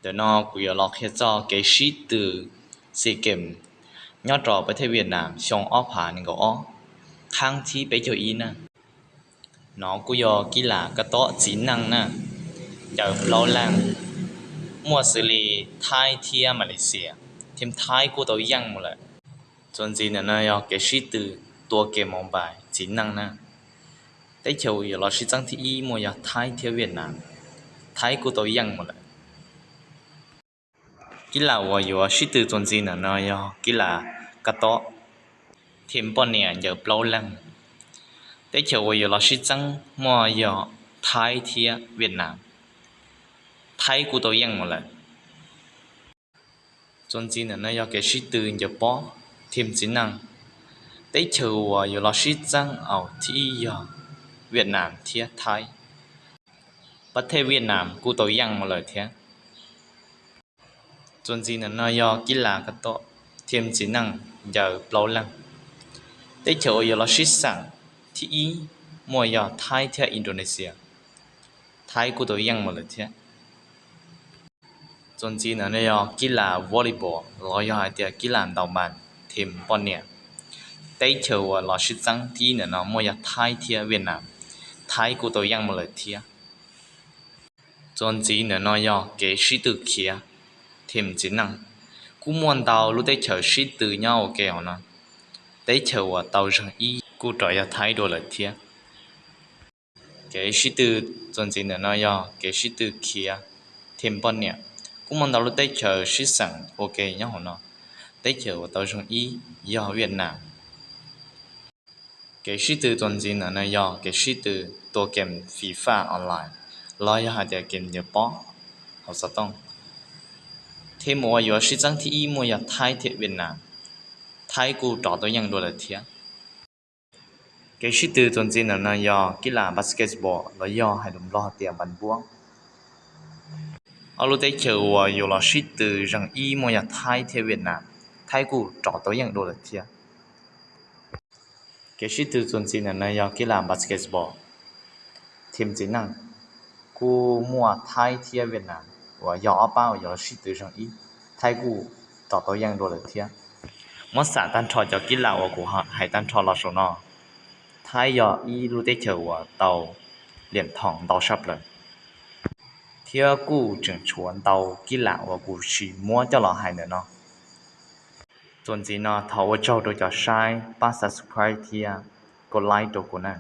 Ntawm no kuv yuav los qhia txog kev sib tw SEA Games nyob rau pab thej Vietnam xyoo ob phav nees nkaum ob, qhab thib peb caug ib na. No kuj yog kib lam kab tob txiv neej na, ncaws plaub leeg, muaj xws li Thaib thiab Malaysia, thiab Thaib kuj tau yeej mus lawm. Txuas ntxiv ntawm no yog kev sib tw tua kem mobile txiv neej na. Teb chaws uas yuav los sib txeeb thib ib muaj yog Thaib thiab Vietnam, Thaib kuj tau yeej mus lawm. Kib lam uas yuav sib tw txuas ntxiv ntawm no yog kib lam kab tob, thim poj niam ncaws plaub leeg. Teb chaws uas yuav los sib txeeb muaj yog Thaib thiab Vietnam, Thaib kuj tau yeej mus lawm. Txuas ntxiv ntawm no yog kev sib tw ncaws pob, thim txiv neej. Teb chaws uas yuav los sib txeeb aus thib ib yog Vietnam thiab Thaib, pab thej Vietnam kuj tau yeej mus lawm thiab. Txuas ntxiv ntawm no yog kib lam kab tob, thim txiv neej ncaws plaub leeg. Teb chaws uas yuav los sib xeem thib ib muaj yog Thaib thiab Indonesia, Thaib kuj tau yeej mus lawm thiab. Txuas ntxiv ntawm no yog kib lam volleyball los yog hais tias kib lam ntaus npas, thim poj niam. Teb chaws uas los sib txeeb thib ib ntawm no muaj yog Thaib thiab Vietnam, Thaib kuj tau yeej mus lawm thiab. Txuas ntxiv ntawm no yog kev sib tw khiav, thim txiv neej. Kuj muaj ntau lub teb chaws sib tw nyob ua ke hauv no. Teb chaws uas tau zeeg ib kuj rov yog Thaib dua lawm thiab. Kev sib tw txuas ntxiv ntawm no yog kev sib tw khiav, thim poj niam. Kuj muaj ntau lub teb chaws sib xeem ua ke nyob hauv no. Teb chaws uas tau zeeg ib yog Vietnam. Kev sib tw txuas ntxiv ntawm no yog kev sib tw tua kem FIFA online los yog hais tias kem ncaws pob hauv xov tooj. Thim uas yuav sib txeeb thib ib muaj yog Thaib thiab Vietnam, Thaib kuj rov tau yeej dua lawm thiab. Kev sib tw txuas ntxiv ntawm no yog kib lam basketball los yog hais lus Nplog tias npas npuab. Ob lub teb chaws uas yuav los sib tw zeeg ib muaj yog Thaib thiab Vietnam, Thaib kuj rov tau yeej dua lawm thiab. Kev sib tw txuas ntxiv ntawm no yog kib lam basketball, thim txiv neej. Kuj muaj Thaib thiab Vietnam uas yog ob pab uas yuav los sib tw zeeg ib, Thaib kuj rov tau yeej dua lawm thiab. Muab xam tag nrho cov kib lam uas kuv hais tag nrho los saum no, Thaib yog ib lub teb chaws uas tau liam thoom ntau saj plaws, thiab kuj tseem tshuav ntau kib lam uas kuv tsis muab coj los hais ntawm no. Txuas ntxiv no thov ua tsaug rau cov saib, pab subscribe thiab kov like rau kuv na.